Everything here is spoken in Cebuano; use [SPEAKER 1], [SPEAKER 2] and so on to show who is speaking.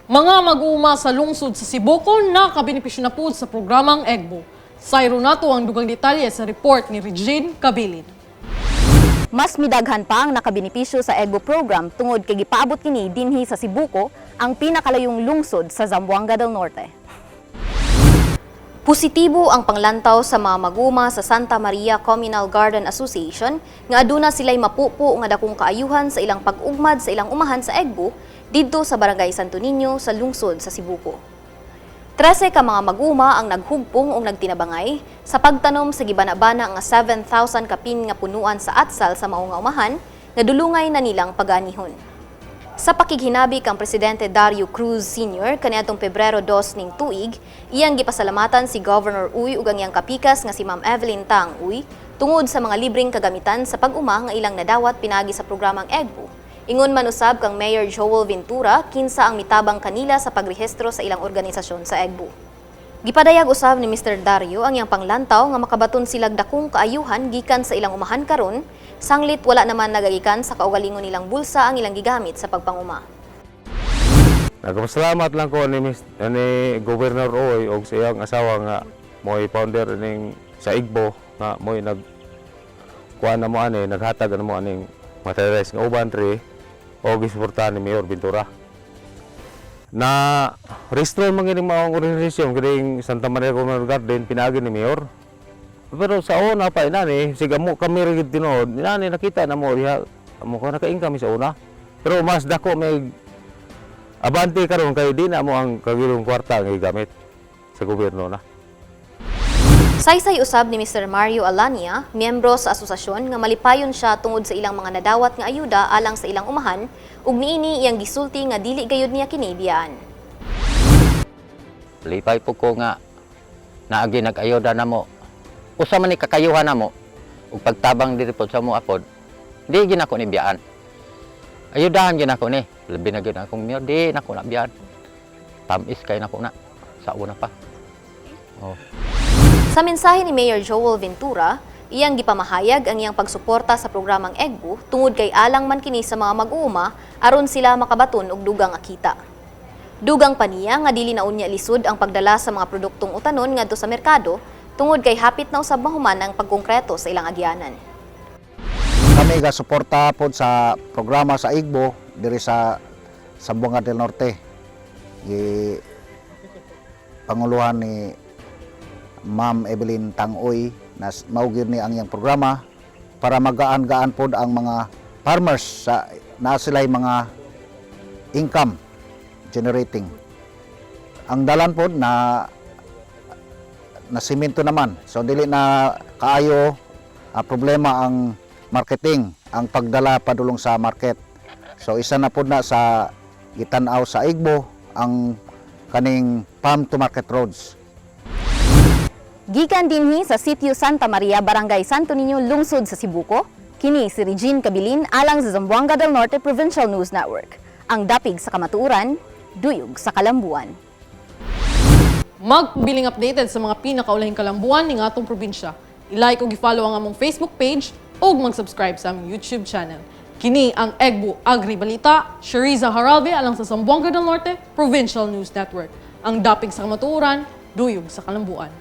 [SPEAKER 1] Mga mag-uuma sa lungsod sa Sibuco nakabenepisyo na po sa programang EGBO. Sayro nato ang dugang detalye sa report ni Regine Cabilin.
[SPEAKER 2] Mas midaghan pa ang nakabenepisyo sa EGBO program tungod kay gipaabot kini dinhi sa Sibuco, ang pinakalayong lungsod sa Zamboanga del Norte.
[SPEAKER 3] Positibo ang panglantaw sa mga maguma sa Santa Maria Communal Garden Association nga aduna sila'y mapupo nga dakong kaayuhan sa ilang pag-ugmad sa ilang umahan sa EGBO didto sa Barangay Santo Niño sa lungsod sa Sibuco. 13 ka mga maguma ang naghugpong o nagtinabangay sa pagtanom sa gibana-bana nga 7,000 kapin nga punuan sa atsal sa mao nga umahan nga dulungay na nilang paganihon. Sa pakighinabi kang Presidente Dario Cruz Sr. kaniadtong Pebrero 2 ning tuig, iyang gipasalamatan si Governor Uy ug ang iyang kapikas nga si Ma'am Evelyn Tang Uy tungod sa mga libreng kagamitan sa pag-uma nga ilang nadawat pinagi sa programang EGBO. Ingon man usab kang Mayor Joel Ventura kinsa ang mitabang kanila sa pagrehistro sa ilang organisasyon sa EGBO. Gipadayag usab ni Mr. Dario ang iyang panglantaw nga makabaton silag dakong kaayuhan gikan sa ilang umahan karon, sanglit wala naman nagagikan sa kaugalingon nilang bulsa ang ilang gigamit sa pagpanguma.
[SPEAKER 4] Nagpasalamat lang ko ni Governor Uy og sa iyang asawa nga mo'y founder ning sa Igbo nga mo'y nag kuan na mo ani, naghatag na mo aning materials nga uban tree o gisuportahan ni Mayor Ventura. Na restore man gining maong organisasyon kining Santa Maria Communal Garden pinaagi ni Mayor. Pero sa una pa inani, siga mo kami ra gid tinuod, inani nakita na mo diha mo ka nakain kami sa una. Pero mas dako may abante karon kay di na mo ang kagilong kwarta nga gigamit sa gobyerno na.
[SPEAKER 3] Saysay usab ni Mr. Mario Alania, miyembro sa asosasyon, nga malipayon siya tungod sa ilang mga nadawat nga ayuda alang sa ilang umahan ug niini iyang gisulti nga dili gayud niya kini biyaan.
[SPEAKER 5] Lipay po ko nga naagi nag-ayuda na mo. Usa man ni kakayuhan na mo ug pagtabang diri pod sa mo apod. Di gid nako ni biyaan. Ayudahan gid nako ni. Labi na gyud akong mayor, di nako na biyaan. Tamis kay nako na sa una pa. Oh.
[SPEAKER 3] Sa mensahe ni Mayor Joel Ventura, iyang gipamahayag ang iyang pagsuporta sa programang EGBO tungod kay alang man kini sa mga mag-uuma aron sila makabaton og dugang akita. Dugang pa niya nga dili na unya lisod ang pagdala sa mga produktong utanon ngadto sa merkado tungod kay hapit na usab mahuman ang pagkongkreto sa ilang agyanan.
[SPEAKER 6] Kami ga suporta pod sa programa sa Igbo diri sa Zamboanga del Norte. Gi panguluhan ni Ma'am Evelyn Tangoy na mao gyud ni ang iyang programa para magaan-gaan pod ang mga farmers sa naa sila'y mga income generating. Ang dalan pod na na simento naman. So dili na kaayo problema ang marketing, ang pagdala padulong sa market. So isa na pod na sa gitan-aw sa Igbo ang kaning farm to market roads.
[SPEAKER 2] Gikan dinhi sa Sitio Santa Maria, Barangay Santo Niño, lungsod sa Sibuco, kini si Regine Cabilin alang sa Zamboanga del Norte Provincial News Network. Ang dapig sa kamatuoran, duyog sa kalambuan.
[SPEAKER 1] Magbiling updated sa mga pinakaulahing kalambuan ning atong probinsya. I-like ug i-follow ang among Facebook page ug mag-subscribe sa among YouTube channel. Kini ang EGBO Agri Balita, Shariza Haralve alang sa Zamboanga del Norte Provincial News Network. Ang dapig sa kamatuoran, duyog sa kalambuan.